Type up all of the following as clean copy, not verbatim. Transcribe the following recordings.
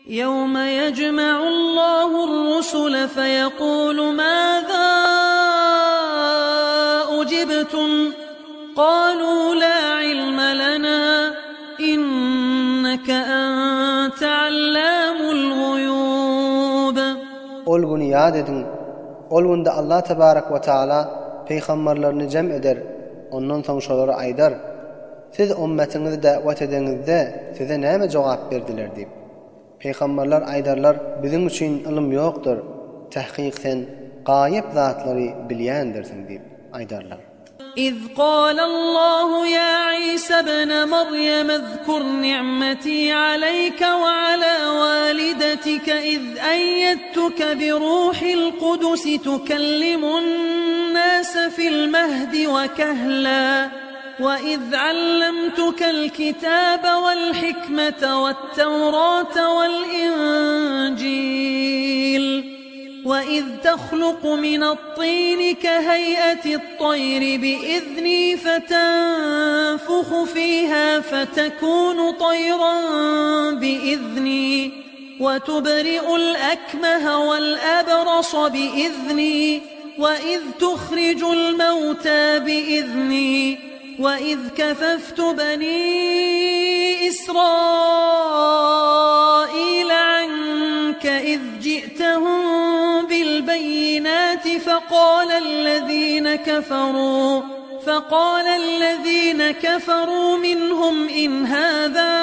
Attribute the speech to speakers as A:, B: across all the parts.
A: Ýewme yejme'ullahur-rusule feýekulu mâzâ ujibtum kalû lâ ilme lenâ inneke ente allâmul-guyûb.
B: Ol güni ýat ediň! Ol günde Allah tebarek we taala pygamberlerini jem eder, ondan soň şolara aýdar, Siz ummetiňizi da'wat edeňizde size näme jogap berdiler diýip. Pygamberler aýdarlar, Biziň üçin ylym ýokdur, tahkyk sen gaýyp zatlary bilýändirsiň diýip aýdarlar.
A: Iz galallahu ýa Isa ibne Merýem ezkur ni'meti aleýke we ala walidetike iz eýýedtuke bi ruhil kudusi tukellimun nase fil mehdi we kehla. وإذ علمتك الكتاب والحكمة والتوراة والإنجيل وإذ تخلق من الطين كهيئة الطير بإذني فتنفخ فيها فتكون طيرا بإذني وتبرئ الأكمه والأبرص بإذني وإذ تخرج الموتى بإذني وإذ كففت بني إسرائيل عنك إذ جئتهم بالبينات فقال الذين كفروا فقال الذين كفروا منهم إن هذا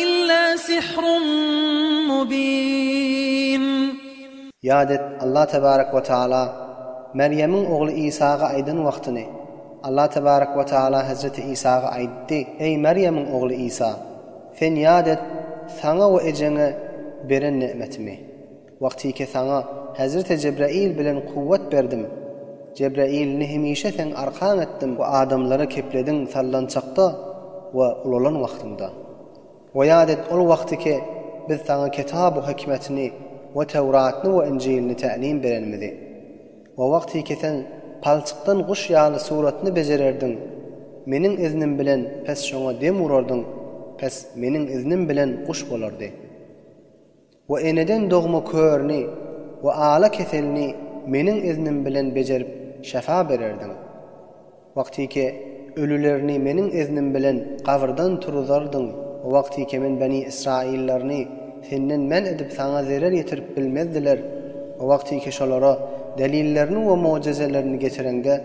A: إلا سحر مبين.
B: Ýat et, Allah tebarek we taala Merýemiň ogly Isaga aýdan wagtyny, Allah tebarek we taala hezreti Isaga aýtdy, Eý Merýemiň ogly Isa! Sen ýat et, saňa we ejeňe beren ne'metimi. Wagtyke saňa hezreti Jebrail bilen kuwwat berdim. Jebrailni hemişe seň arkaň etdim we adamlara keplediň sallançakda we ulalan wagtyňda. We ýat et ol wagtyke Biz saňa kitabu hikmetini we Töwratny we Injilni tälim berenimizi. We wagtyke sen palçykdan guş ýaly suratny bejererdiň, Meniň iznim bilen pes şoňa dem urardyň, pes Meniň iznim bilen guş bolardy. We eneden dogma körüni we ala keselini Meniň iznim bilen bejerip şefa bererdiň. Wagtyke ölülerini Meniň iznim bilen gabyrdan turuzardyň we wagtyke Men beni Ysraýyllaryny senden men edip saňa zerer ýetirip bilmezdiler we wagtyke şolara delillerini we mojezelerini getireňde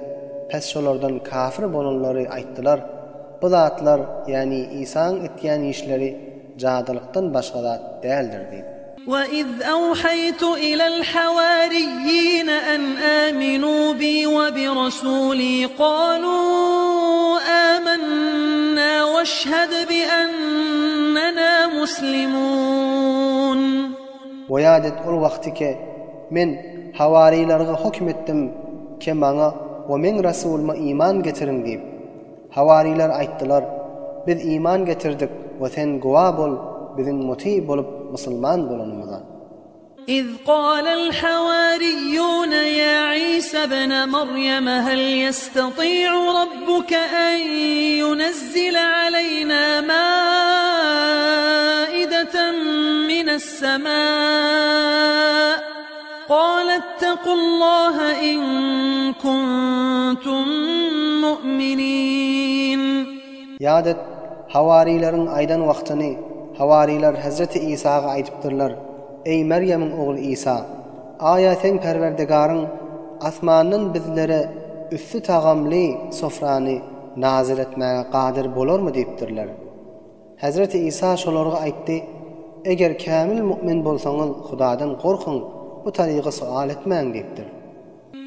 B: pes şolardan kafir bolanlary aýtdylar, Bu zatlar, ýagny Isaň etýän işleri jadylykdan başga zat däldir diýip.
A: وَإِذْ أَوْحَيْتُ إِلَى الْحَوَارِيِّينَ أَنْ آمِنُوا بِي وَبِرَسُولِي قَالُوا آمَنَّا وَاشْهَدْ بِأَنَّنَا مُسْلِمُونَ.
B: We ýat et ol wagty ke, Men hawarylaryga höküm etdim ke maňa we meň rasulyma iman getiriň diýip. Hawarylar aýtdylar, Biz iman getirdik we sen güwa bol biziň muty bolup musulman bolanymyza.
A: Iz galal hawariýýune ýa Isa ibne Merýeme hel ýestati'u rabbuke en ýunezzile aleýna maideten mines semâ? Gale ittakullaha in kuntum mu'minin.
B: Ýat et, hawarylaryň aýdan wagtyny, hawarylar hezreti Isaga aýdypdyrlar, Eý, Merýemiň ogly Isa! Aýa seň Perwerdigaryň asmandan bizlere üsti tagamly sofrany nazyl etmäge gadyr bolarmy diýipdirler. Hezreti Isa şolarga aýtdy, Eger kämil mu'min bolsaňyz, Hudadan gorkuň, bu taryga sual etmäň diýipdir.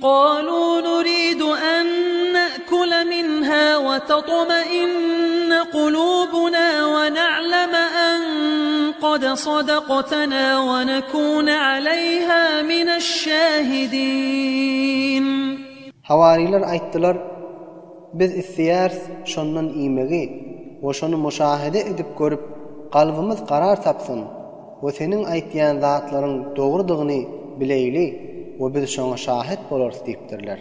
A: Galu nuridu an na'kula minha we tatma'inna kulubuna we na'lama an kad sadaqtana we nakuna aleýha mineş-şahidin.
B: Hawarylar aýtdylar, Biz isleýäris şondan iýmegi we şony muşahede edip görüp kalbymyz karar tapsyn we seniň aýtýan zatlaryň dogrudygyny bileýli we biz şoňa şahet bolarys diýipdirler.